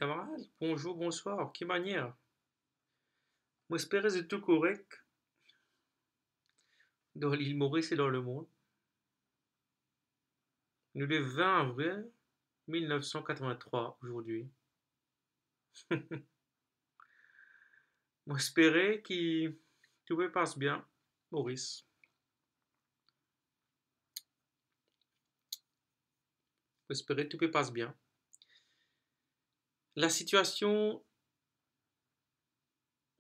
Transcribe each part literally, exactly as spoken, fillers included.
Kamarad, bonzour, bonswar, ki manier? Mo espere zot tou korek dan Lil Moris e dan lemond. Nou le vin avril mil nef san katrevin-trwa azordi. Mo espere ki tou pe pas bien, Moris. Mo espere tou pe pas bien. Lasitiasion,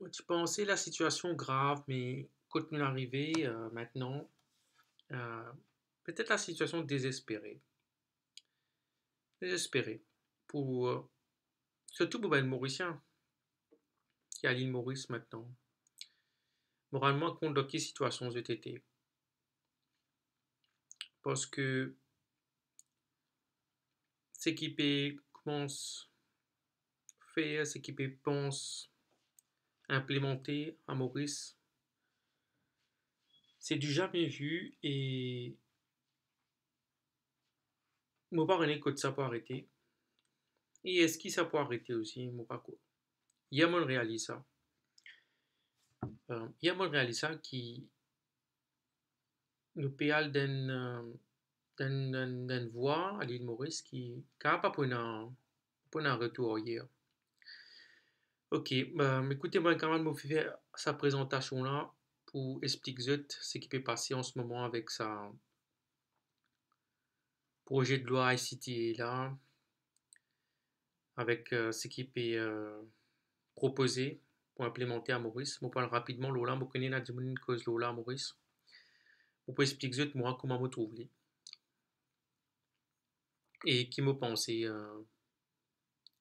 mo ti panse lasitiasion grav, me kot nou arive, euh, mintnan, euh, petet lasitiasion dezespere. Dezespere. Pou, euh, sirtou pou bann Morisien ki al Lil Moris mintnan. Moralman, kont dan ki sitiasion zot ete. Parski seki pe koumans fer, seki pe pans inplimante a Moris, se du jamais vu e mo pa kone kot sa pou arete. E eski sa pou arete osi, mo pa kone. Yer mo realiz sa. Euh, yer mo realiz sa ki nou pe al dan enn, euh, dan enn, dan enn, dan enn vwa a Lil Moris ki kapav pa pou ena, pou ena retour aryer. Ok, euh, ekoute, mo kamarad, mo fer sa prezantasion la pou explik zot seki pe pase an se moman avek sa proze de lwa I C T A la, avek, euh, seki pe, euh, propoze pou inplimante a Moris. Mo pou al rapidman lor la, mo kone ena dimoun inn koz lor la a Moris. Mo pou explik zot mwa kouma mo trouv li e ki mo panse, euh,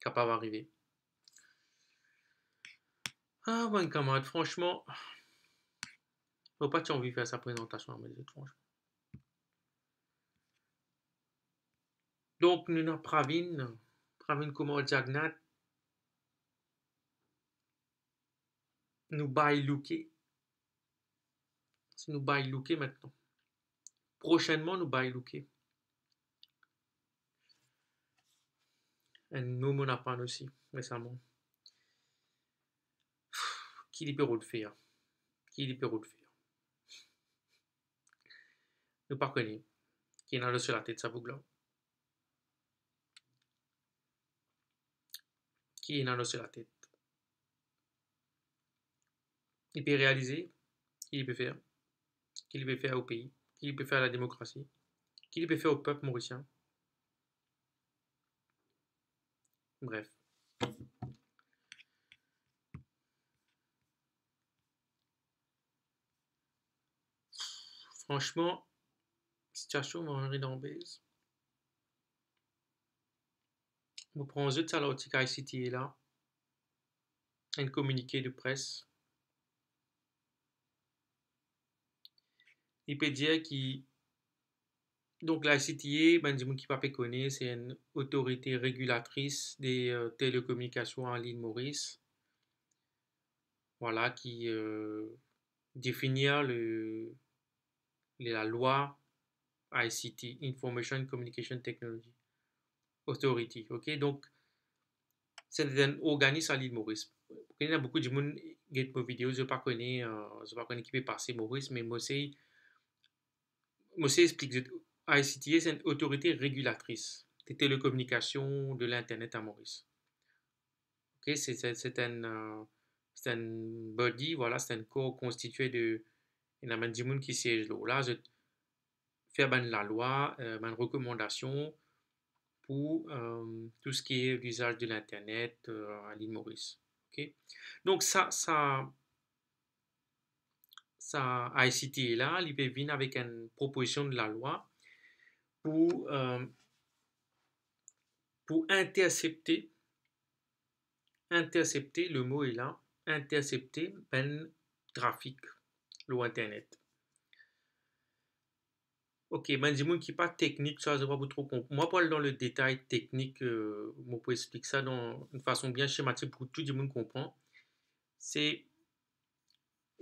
kapav arive. Ah, bann kamarad, fransman, mo pa ti anvi fer sa prezantasion la, mo dir zot fransman. Donk, nou ena Pravin, Pravin Kumar Jagannath, nou by-looke. Si nou by-looke mintnan. Prosennman, nou by-looke. Enn mo monn aprann osi resaman. Ki li pe rod fer? Ki li pe rod fer? Nou pa kone ki ena dan so latet sa boug la. Ki ena dan so latet? Li pe realize ki li pe fer, ki li pe fer o pei, ki li pe fer a lademokrasi, ki li pe fer o pep morisien. Bref. Fransman, sitiasion mo anvi dan bez. Mo pran zot sa lartik I C T A la, enn kominike de pres. Li pe dir ki, donk, la I C T A, bann dimoun ki pa pe kone, se enn otorite regilatris de, euh, telekominikasion a Lil Moris. Vwala, ki, euh, definir le, le, lalwa I C T, Information Communication Technology Authority, ok? Donk, se enn organis a Lil Moris. Ena boukou dimoun get mo video, zot pa kone, euh, zot pa kone ki pe pase Moris, me mo sey, mo sey explik zot, I C T A, se enn otorite regilatris de telekominikasion, de linternet a Moris. Ok, se, se, se enn, euh, se enn body, vwala, se enn kor konstitie de, ena bann dimoun ki siez lor la, zot fer bann lalwa, euh, bann rekomandasion pou, euh, tou seki lizaz de linternet, euh, a Lil Moris. Ok? Donk sa, sa, sa I C T A la, li pe vinn avek enn propozision de lalwa pou, euh, pou intersepte, intersepte, le mo est là, intersepte bann trafik lor internet. Ok, bann dimoun ki pa teknik, sa, zot pa pou tro konp-, mo pa pou al dan le detay teknik, euh, mo pou explik sa dan enn fason bien sematik pou tou dimoun konpran. Se,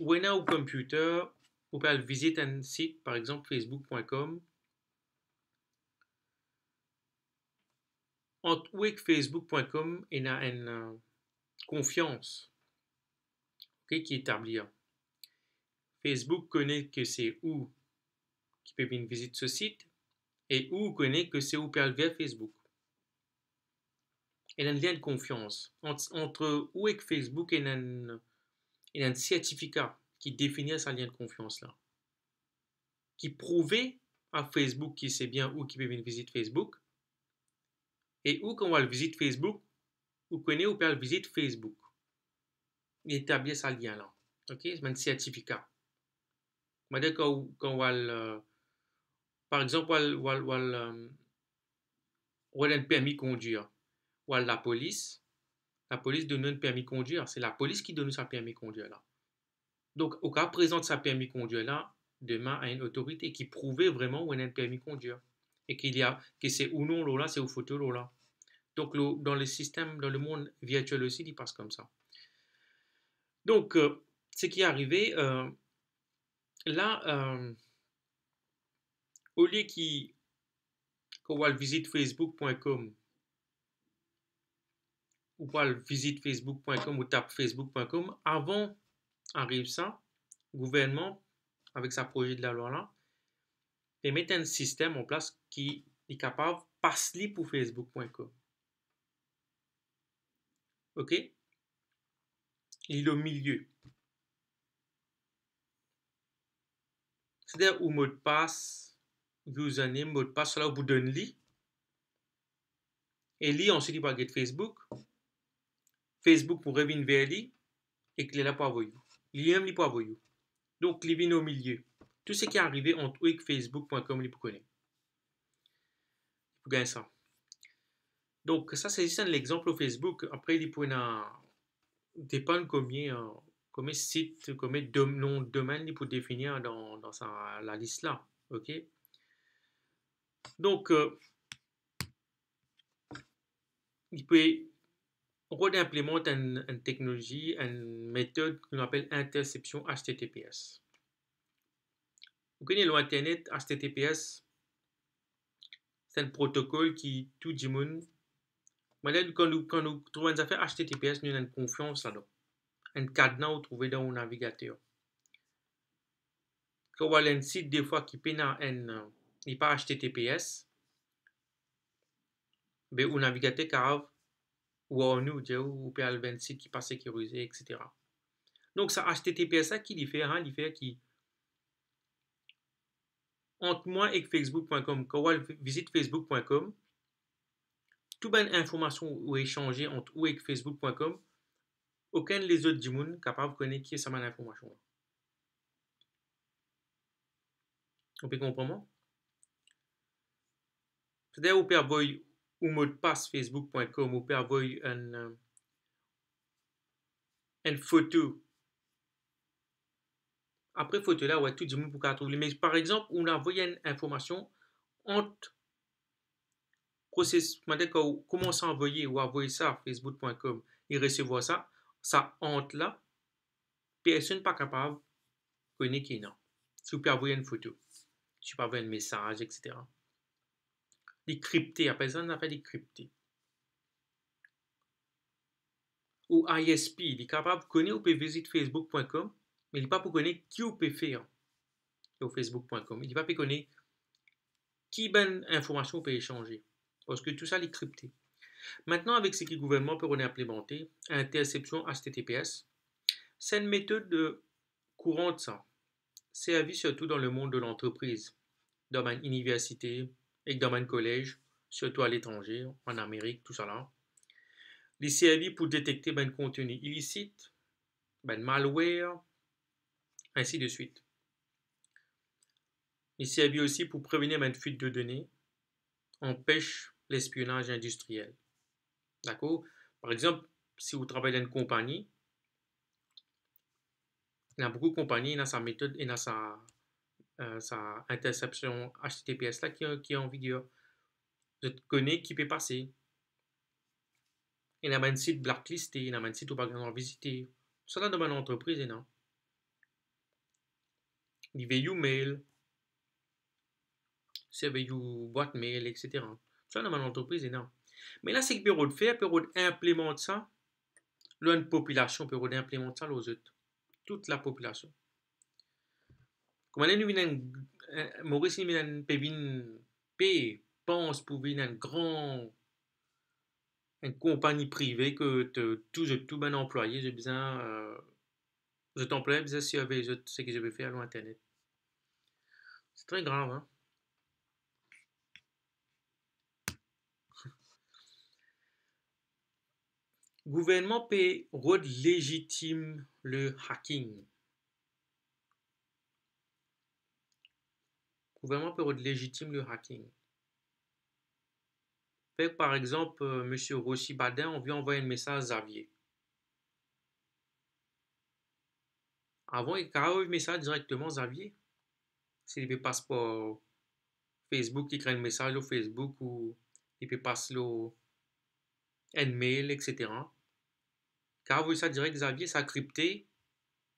ou ena ou computer, ou pe al vizit enn sit, par exanp, facebook point com. Ant ou ek facebook point com, ena enn, eh, konfians, ok, ki etabli. Facebook kone ke se ou ki pe vinn vizit so sit, e ou kone ke se ou pe al ver Facebook. Ena enn lien de konfians. Ant, ant ou ek Facebook, ena enn, ena enn sertifika ki definir sa lien de konfians la, ki prouve a Facebook ki se bien ou ki pe vinn vizit Facebook. E ou, kan ou al vizit Facebook, ou kone ou pe al vizit Facebook. Li etabli sa lien la. Ok? Sa enn sertifika. Kouma dir, kan ou, kan ou al, eh, par exanp, ou al, ou al, ou al, eh, ou al enn permi kondir, ou al lapolis, lapolis donn ou enn permi kondir, se lapolis ki donn ou sa permi kondir la. Donk, ou kapav prezant sa permi kondir la demin a enn otorite ki prouve vreman ou ena enn permi kondir e ki li a, ke se ou nom lor la, se ou foto lor la. Donk, le, dan le sistem, dan lemond virtiel osi, li pas koumsa. Donk, eh, seki arive, eh, la, eh, olie ki, kan ou al vizit facebook point com, ou pou al vizit facebook point com, ou tap facebook point com, avan ariv sa, gouvernman, avek sa proze de lalwa la, pe met enn sistem an plas ki li kapav pas li pou facebook point com. Ok? Li lor milie. Setadir ou modpas, username, modpas, sa la ou pou donn li. E li, answit, li pou al get Facebook. Facebook pou revinn ver li, ek li la pou avoy ou. Li mem, li pou avoy ou. Donk, li vinn omilie. Tou seki arive ant ou ek facebook point com, li pou kone. Li pou gagn sa. Donk, sa, se zis enn lexanp lor Facebook. Apre, li pou ena, depann komie, eh, komie sit, komie dom-, nom domenn li pou definir dan, dan sa lalis la. Ok? Donk, eh, li pe rod inplimant enn, enn teknolozi, enn metod ki nou apel intersepsion H T T P S. Ou kone lor internet, H T T P S, se enn protokol ki tou dimoun, kan nou, kan nou trouv enn zafer H T T P S, nou ena enn konfians ladan. Enn kadna ou trouve dan ou navigater. Kan ou al enn sit defwa ki pena enn, eh, li pa H T T P S, be ou navigater kapav warn ou, dir ou, ou pe al ver enn sit ki pa sekirize, et cetera. Donk, sa H T T P S la, ki li fer, hein, li fer ki, ant mwa ek facebook point com, kan ou al vi-, vizit facebook point com, tou bann informasion ou esanze ant ou ek facebook point com, okenn lezot dimoun kapav kone ki sa bann informasion la. Ou pe konpran mwa? Setadir ou pe avoy ou modpas facebook point com, ou pe avoy enn, eh, enn foto. Apre foto la, wey, tou dimoun pou kapav trouv li. Me par exanp, ou avoy enn informasion ant proses-, koumsa ou avoy, ou avoy sa facebook point com, li resevwar sa, sa ant la, personn pa kapav kone ki ena. Si ou pe avoy enn foto, si ou pe avoy enn mesaz, et cetera. Li kripte, apel sa enn zafer li kripte. Ou I S P, li kapav kone ou pe vizit facebook point com, me li pa pou kone ki ou pe fer lor facebook point com. Li pa pe kone ki bann informasion ou pe esanze, parski tou sa li kripte. Aster, avek seki gouvernman pe rod inplimante, intersepsion H T T P S, se enn metod, eh, kouran sa, servi sirtou dan lemond de lantrepriz, dan bann iniversite ek dan bann kolez, sirtou aletranze, an Amerik, tousala. Li servi pou detekte bann kontni ilisit, bann malware, ainsi de suite. Li servi osi pou prevenir bann fuit de done, anpes lespionaz indistriel. Dakor? Par exanp, si ou travay dan enn konpagni, ena boukou konpagni, ena sa metod, ena sa, eh, sa intersepsion H T T P S la ki, ki an viger. Zot kone ki pe pase. Ena bann sit blackliste, ena bann sit ou pa gagn drwa vizite. Sa la dan bann lantrepriz, ena. Li vey ou mail, sirvey ou bwat mail, et cetera. Sa dan bann lantrepriz, ena. Me la, seki pe rod fer, pe rod inplimant sa lor enn popilasion, pe rod inplimant sa lor zot. Tout lapopilasion. Kouma nou vinn enn, enn, Moris, li vinn enn, pe vinn, pe pans pou vinn enn gran, enn konpagni prive ke to-, tou zot, tou bann anplwaye, zot bizin, euh, zot anplwaye bizin sirvey zot, seki zot pe fer lor internet. Se tre grav, hein. Gouvernman pe rod legitim le hacking. Gouvernman pe rod legitim le hacking. Fer, par exanp, euh, Misie Rochi Badin anvi anvway enn mesaz Xavier. Avan, li kapav avoy mesaz direkteman Xavier. Si li pe pas par Facebook, li kre enn mesaz lor Facebook ou li pe pas lor enn mail, et cetera. Kapav avoy sa direk Xavier, sa kripte,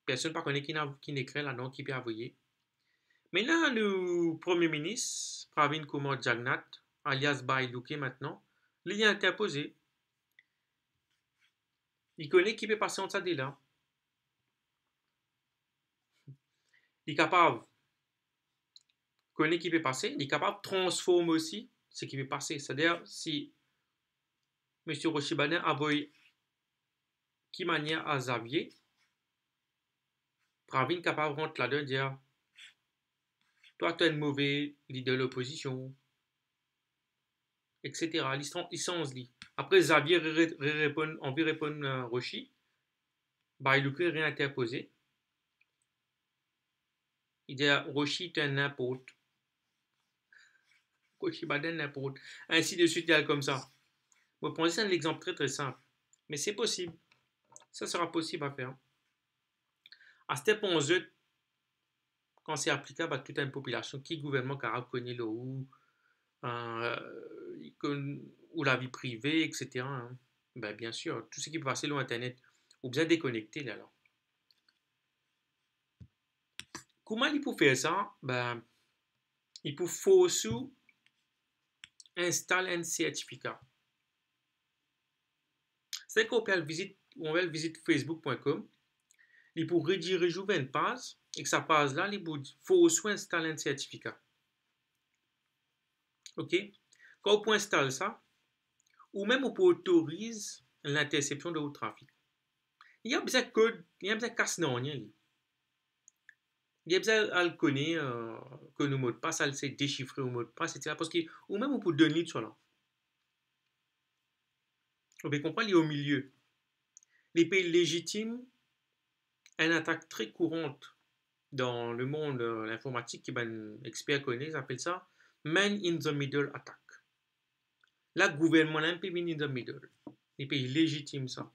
personn pa kone ki ena, ki ena ekrir ladan, ki pe avoye. Me la, nou Premie Minis, Pravind Kumar Jagannath, alias Bhai Luke mintnan, li interpoze. Li kone ki pe pase ant sa de la. Li kapav kone ki pe pase, li kapav transform osi seki pe pase. Setadir, si Misie Rochi Badin avoy ki manier a Xavier, Pravind kapav rant ladan, dir, twa, to enn move lider lopozision, et cetera. Li san-, li sanz li. Apre, Xavier re-, re-, re-, reponn, anvi reponn, euh, Rochi. Bhai Luke reinterpoze. Li dir, Rochi, to enn ninport. Rochi Badin, ninport. Ainsi de suite, li al koumsa. Mo pran zis enn lexanp tre, tre sinp. Me se posib. Sa sera posib a fer. Aster, pans zot, kan se aplikab a tou enn popilasion, ki gouvernman kapav kone lor ou, euh, konn ou lavi prive, et cetera, hein. Ben, bien sir, tou seki pe pase lor internet, ou bizin dekonekte la, la. Kouma li pou fer sa? Ben, li pou fors ou instal enn sertifika. Se kan ou pe al vizit, ou pe al vizit facebook point com, li pou rediriz ou ver enn paz, ek sa paz la, li pou fors ou instal enn sertifika. Ok? Kan ou pou instal sa, ou mem ou pou otoriz lintersepsion de ou trafik. Li pa bizin kod, li pa bizin kas nanye li. Li pa bizin al kone, euh, kone ou modpas, al sey desifre ou modpas, et cetera. Parski ou mem ou pou donn li tousala. Ou pe konpran, li omilie. Li pe legitim enn atak tre kouran dan lemond, euh, linformatik, ki bann exper kone, zot apel sa man in the middle attack. La, gouvernman la mem pe vinn in the middle. Li pe legitim sa.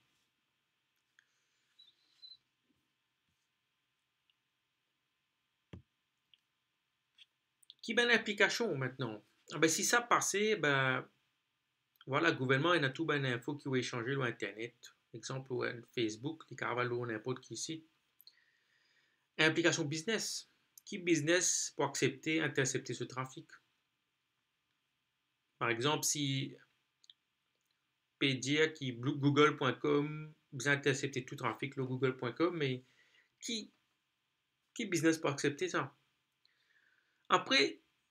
Ki bann inplikasion mintnan? Ah ben, si sa pase, ben, vwala, gouvernman ena tou bann info ki ou exanze lor internet. Exanp, ou enn Facebook, li kapav al lor ninport ki sit. Inplikasion biznes. Ki biznes pou aksepte intersepte so trafik? Par exanp, si pe dir ki blo-, google point com bizin intersepte tou trafik lor google point com, me ki, ki biznes pou aksepte sa? Apre,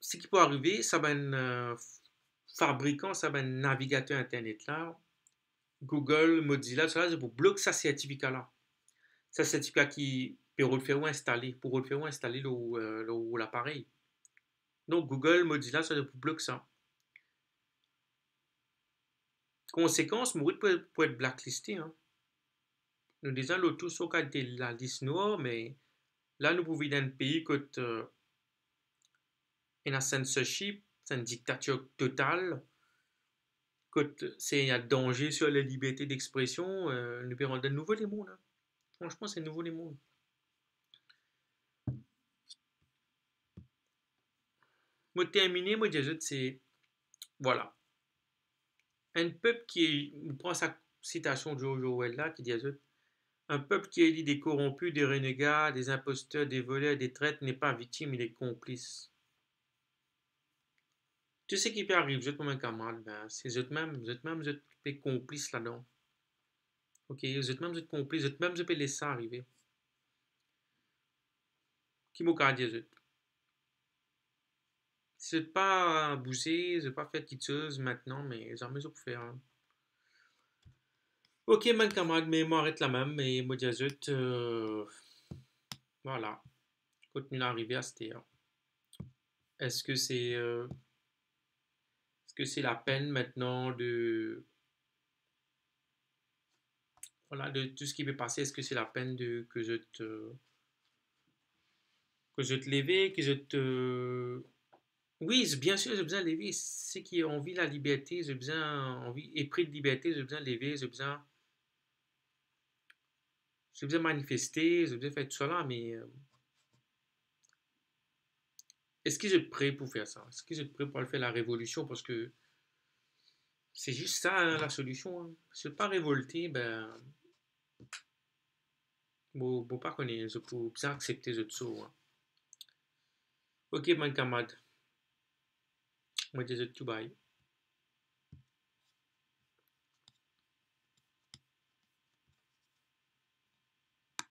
seki pou arive, sa bann, euh, fabrikan, sa bann navigater internet la, Google, Mozilla, tousala, zot pou blok sa sertifika la. Sa sertifika ki pe rod fer ou instale, pou rod fer ou instale lor, euh, lor ou laparey. Donk, Google, Mozilla, sa pou blok sa. Konsekans, Moris pou, pou et blacklisté, hein. Nou deza lor tou so kalite lalis nwar, me la, nou pou vinn enn pei kot, euh, ena censorship, se enn diktatir total, kot se ena danze sir laliberte dexpresion, euh, nou pe rant dan enn nouvo lemond, hein. Fransman, se enn nouvo lemond. Mo termine, mo dir zot se, vwala. Enn pep ki, mo pran sa sitasion George Orwell la, ki dir zot, un peuple qui élit des corrompus, des renégats, des imposteurs, des voleurs, des traîtres n'est pas victime, il est complice. Tou seki pe ariv zot, mo bann kamarad, ben, se zot mem, zot mem, zot pe konplis ladan. Ok, zot mem, zot konplis, zot mem, zot pe les sa arive. Ki mo kapav dir zot? Si zot pa bouze, zot pa fer kiksoz mintnan, me zame zot pou fer, hein. Ok, bann kamarad, me mo aret la mem, me mo dir zot, euh, vwala, kot nou arive aster. Eski se, euh, eski se lapenn mintnan de, vwala, de tou seki pe pase, eski se lapenn de, ke zot, euh, ke zot leve, ke zot, euh, wi, bien sir, zot bizin leve. Seki anvi laliberte, zot bizin anvi, epri de liberte, zot bizin leve, zot bizin, zot bizin manifeste, zot bizin fer tou sa la, me, euh, eski zot pre pou fer sa? Eski zot pre pou al fer larevolision? Parski se zis sa, hein, lasolision, hein. Si zot pa revolte, ben, mo, mo pa kone, zot pou bizin aksepte zot sor, hein. Ok, bann kamarad. Mo dir zot tou bye.